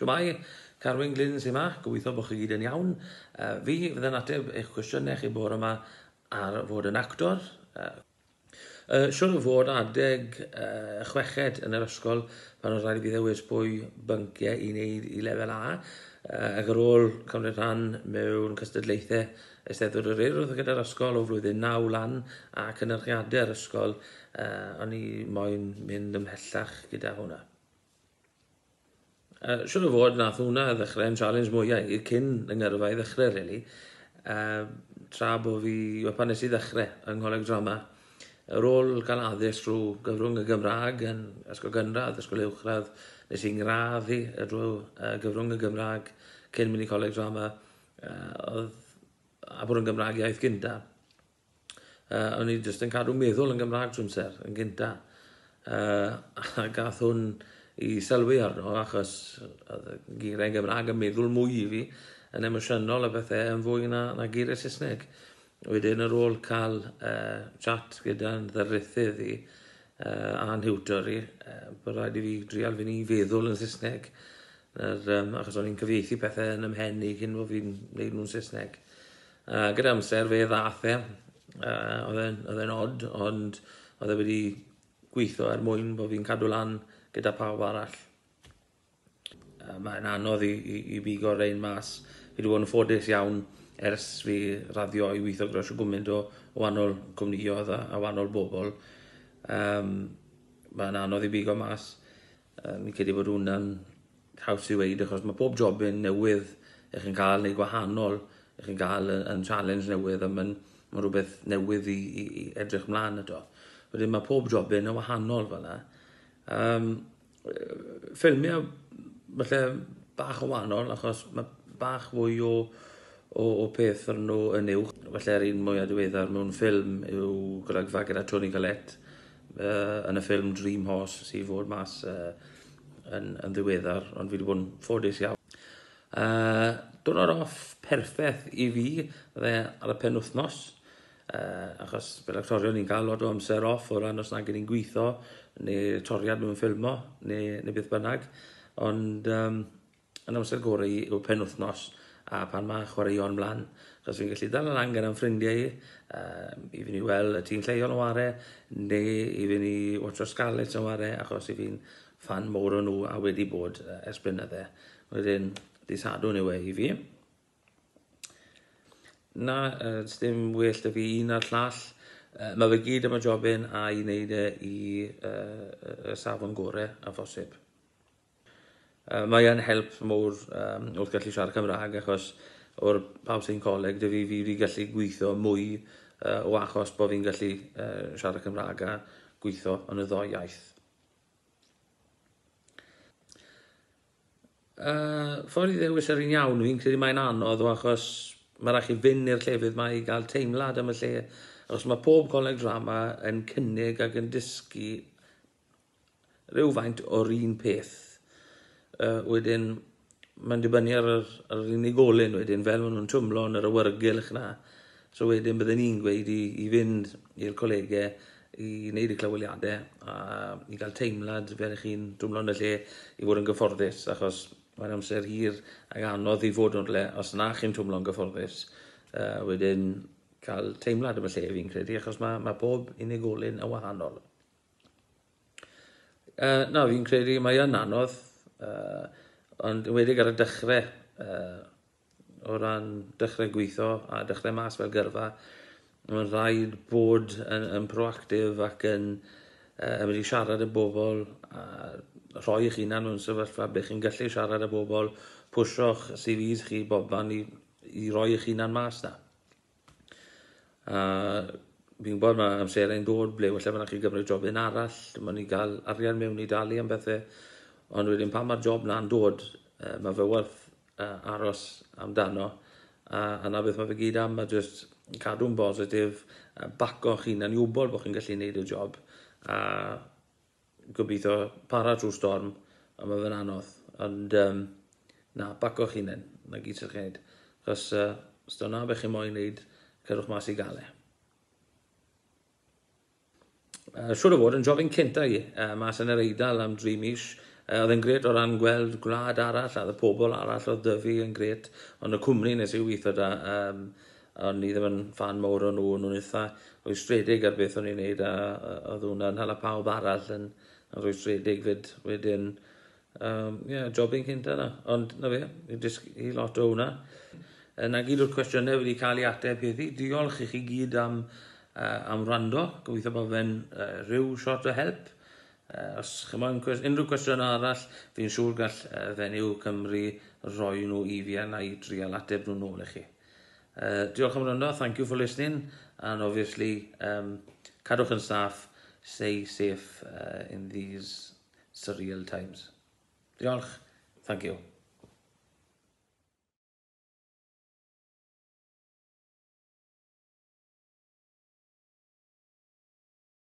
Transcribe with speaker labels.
Speaker 1: Shwmae, Carwyn Glyn sy'n yma, gobeithio bod chi gyd yn iawn. Fi fydd yn ateb eich cwestiynau chi bore yma ar fod yn actor. Siwr o fod adeg chweched yn yr ysgol pan oedd rhaid i fi ddewis pwy bynciau i wneud i lefel A, ac ar ôl cymryd rhan mewn cystadlaethau Eisteddfod yr Urdd gyda'r ysgol o flwyddyn 9 lan a cynyrchiadau'r ysgol, o'n i moyn mynd ymhellach gyda hwnna. Siwr o fod nath hwnna ddechrau yn challenge mwyaf i cyn yng ngyrfa i ddechrau, really. Tra bo fi, well, pan nes i ddechrau yng Ngholeg Drama, ar ôl cael addysg drwy gyfrwng y Gymraeg yn ysgol gynradd, ysgol uwchradd, nes i ngradd i drwy gyfrwng y Gymraeg cyn mynd i Coleg Drama, oedd, a bod yn Gymraeg iaith gynta. O'n i jyst yn cadw meddwl yn Gymraeg trwy amser, yn gynta. A gath hwn i sylwi arno, achos oedd y geiriau Gymraeg yn meddwl mwy i fi, yn emosiynol a bethau, yn fwy na, na geiriau Saesneg. Wedyn ar ôl cael chat gyda'n ddarlithydd i, a'n nhiwtor i, bod rhaid i fi drial fynd i feddwl yn Saesneg. Er, achos o'n i'n cyfieithu pethau yn ymhen i cyn bod fi'n gwneud nhw'n Saesneg. Gyda amser fe ddath e, oedd e'n oedd e'n od, ond oedd e wedi gweithio er mwyn bod fi'n cadw lan gyda pawb arall. Mae'n anodd i, i, i bigo rein mas. Fi wedi bod yn ffodus iawn ers fi raddio i weithio gyda shwt gwmynt o, o wahanol cwmnïoedd a, a wahanol bobl. Um, mae'n anodd i bigo mas. Fi'n credu bod hwnna'n haws i weud achos mae pob jobyn newydd ych chi'n cael neu gwahanol ych chi'n cael yn, yn challenge newydd a mae'n ma rhywbeth newydd i, i, i edrych mlaen ato. Wedyn mae pob jobyn yn wahanol fel yna. Ffilmiau falle bach o wahanol achos mae bach fwy o, o, o peth ar nhw yn uwch. Falle'r un mwyaf diweddar mewn ffilm yw golygfa gyda Toni Collette yn y ffilm Dream Horse sydd fod mas yn, yn ddiweddar, ond fi wedi bod yn ffodus iawn. Diwrnod off perffaith i fi, fydde ar y penwythnos, achos fel actorion ni'n cael lot o amser off o ran os nag ni'n gweithio, neu toriad mewn ffilmo, neu, neu beth bynnag. Ond um, yn amser gorau i yw penwythnos a pan mae chwaraeon mlaen. Achos fi'n gallu dal lan gyda'n ffrindiau i, i fynd i weld y tîm lleol yn ware, neu i fynd i watcho Scarlets yn ware, achos i fi'n ffan mowr o nhw a wedi bod ers blynydde. Wedyn, di Sadwrn yw e i fi. Na, uh, dim well da fi un a'r llall. Mae fe gyd am y jobyn a i wneud e i y safon gore a phosib. Mae yn help mowr um, wrth gallu siarad Cymraeg achos o'r pawb sy'n coleg dy fi, fi wedi gallu gweithio mwy o achos bod fi'n gallu siarad Cymraeg a gweithio yn y ddoi iaith. Ffordd i ddewis yr un iawn, fi'n credu mae'n anodd o achos mae rhaid chi fynd i'r llefydd mae i gael teimlad am y lle. Achos mae pob coleg drama yn cynnig ac yn dysgu rhywfaint o'r un peth. Wedyn, mae'n dibynnu ar yr, ar yr unigolyn wedyn, fel maen nhw'n twmlo yn yr awyrgylch na. So wedyn bydden ni'n gweud i, i fynd i'r colegau i wneud y clyweliadau a i gael teimlad fel ych chi'n twmlo yn y lle i fod yn gyfforddus achos mae'n amser hir ac anodd i fod yn rhywle os na chi'n twmlo'n gyfforddus. Wedyn cael teimlad am y lle fi'n credu achos mae, mae pob unigolyn yn wahanol. Na, fi'n credu mae yn anodd, ond yn wedig ar y dechrau, o ran dechrau gweithio a dechrau mas fel gyrfa, mae'n rhaid bod yn, yn proactif ac yn, yn mynd i siarad â bobl a rhoi eich hunan mewn sefyllfa ble chi'n gallu siarad â bobl, pwsio'ch CVs chi bobman i, i roi eich hunan mas na. A fi'n gwybod mae amserau'n dod ble falle mae chi gymryd job un arall, mae'n ni gael arian mewn i dalu am bethau. Ond wedyn pan mae'r job na'n dod, mae fe werth aros amdano. A, a na beth mae fe gyd am, mae jyst cadw'n bositif, baco'ch hunan i wybod bod chi'n gallu gwneud y job. A gobeithio para trwy storm, a mae fe'n anodd. Ond um, na, baco'ch hunain, na gyd sy'n chi'n gwneud. Achos os dyna beth chi'n moyn wneud, cerwch mas i gael e. Siwr o fod yn jobyn cynta i, mas yn yr Eidal am dri mis. Oedd e'n grêt o ran gweld gwlad arall, a y pobl arall oedd 'da fi yn grêt, ond y cwmni nes i weithio da, o'n i ddim yn ffan mawr o nhw, o'n nhw'n eitha rwystredig ar beth o'n i'n neud, a oedd hwnna'n hala pawb arall yn rwystredig fyd wedyn. Yeah, jobyn cynta na. Ond na fe, i dysgu lot o hwnna. Na gyd o'r cwestiynau wedi cael ei ateb heddi. Diolch i chi gyd am wrando. Gobeithio bod fe'n rhyw shot o help. Os chi moyn unrhyw cwestiwn arall, fi'n siŵr gall Fenyw Cymru roi nhw i fi a na i drial ateb nhw nôl i chi. Diolch am wrando, thank you for listening, and obviously cadwch yn saff, stay safe in these surreal times. Diolch, thank you.